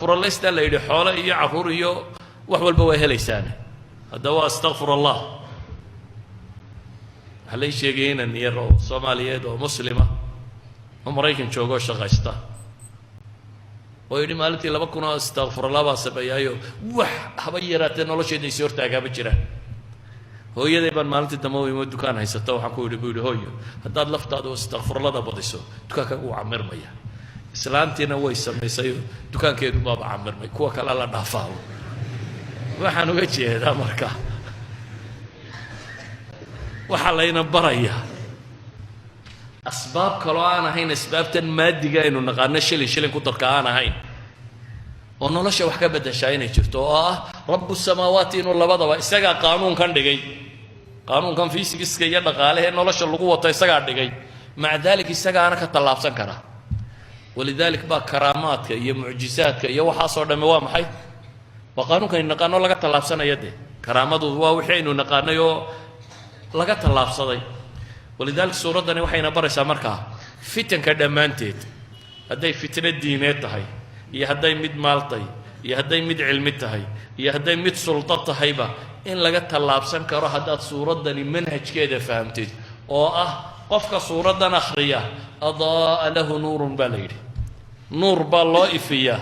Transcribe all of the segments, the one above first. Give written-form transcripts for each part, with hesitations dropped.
Istakfurallaysta la yidhi, xoole iyo carruur iyo wax walba waa helaysaane. Haddaba waa astaqfir Allah. Waxaa lay sheegaya inan yar oo Soomaaliyeed oo muslima oo Maraykan jooga oo shaqaysta oo yidhi, maalintii 2000 oo istakfurallah baa sameeyaayo, wax haba yaraatee nolosheeda isi hortaagaama jiraan. Hooyaday baan maalintii dambe u imo, dukaan haysata. Waxaan ku yidhi, buu yidhi, hooyo, haddaad laftaadu istakfurlada badiso, dukaankaaga wuu camirmaya. Islaantiina way samaysay, dukaankeedu baaba camirmay, kuwa kale la dhaafaa. Waxaan uga jeedaa marka, waxaa layna barayaa asbaab kaloo aan ahayn asbaabtan maadiga aynu naqaano, shilin shilin ku darka aan ahayn, oo nolosha wax ka beddeshaa inay jirto, oo ah rabu samaawaati inuu labadaba isagaa qaanuunkan dhigay. Qaanuunkan fiisigiska iyo dhaqaalehee nolosha lagu wato isagaa dhigay. Maca dalik isagaana ka tallaabsan kara. Walidalik baa karaamaadka iyo mucjizaadka iyo waxaasoo dhamme waa maxay? Waa qaanuunkaynu naqaano laga tallaabsanaya. Dee karaamadu waa wixii aynu naqaanay oo laga tallaabsaday. Walidalik suuraddani waxayna baraysaa markaa fitanka dhammaanteed, hadday fitno diineed tahay iyo hadday mid maal tahay iyo hadday mid cilmi tahay iyo hadday mid suldo tahayba, in laga tallaabsan karo haddaad suuraddani manhajkeeda fahamtid, oo ah qofka suuraddan akhriya أضاء له نور baa la yidhi, nuur baa loo ifiyaa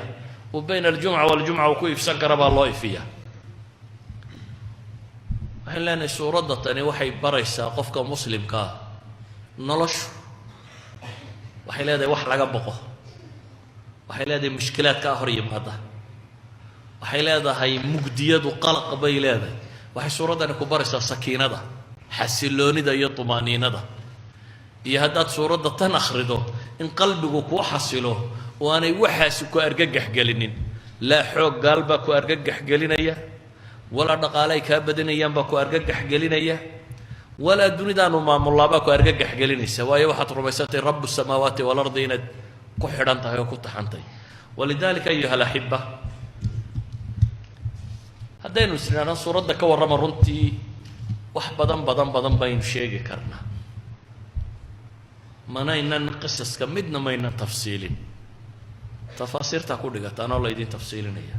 uu bayna aljumca waljumca uu ku ifsan kara baa loo ifiyaa. Waxaan leenahay, suuradda tani waxay baraysaa qofka muslimkaa noloshu waxay leedahay wax laga boqo, waxay leedahay mushkilaad kaa hor yimaada, waxay leedahay mugdiyadu qalaq bay leedahay. Waxay suuraddani ku baraysaa sakiinada, xasiloonida iyo tumaaniinada, iyo haddaad suuradda tan akhrido in qalbigu kuu xasilo oo aanay waxaasi ku argagax gelinin. Laa xoog gaal baa ku argagax gelinaya, walaa dhaqaale ay kaa badanayaan baa ku argagax gelinaya, walaa dunidaanu maamullaabaa ku argagax gelinaysa, waayo waxaad rumaysantay rabu samaawaati walardi inaad ku xidhan tahay oo ku taxantay. Walidalika, ayuha alaxiba, haddaynu isnidhaahno suuradda ka warrama, runtii wax badan badan badan baynu sheegi karnaa. Manaynan qisaska midna maynan tafsiilin, tafaasiirtaa ku dhigataan oo laydin tafsiilinaya.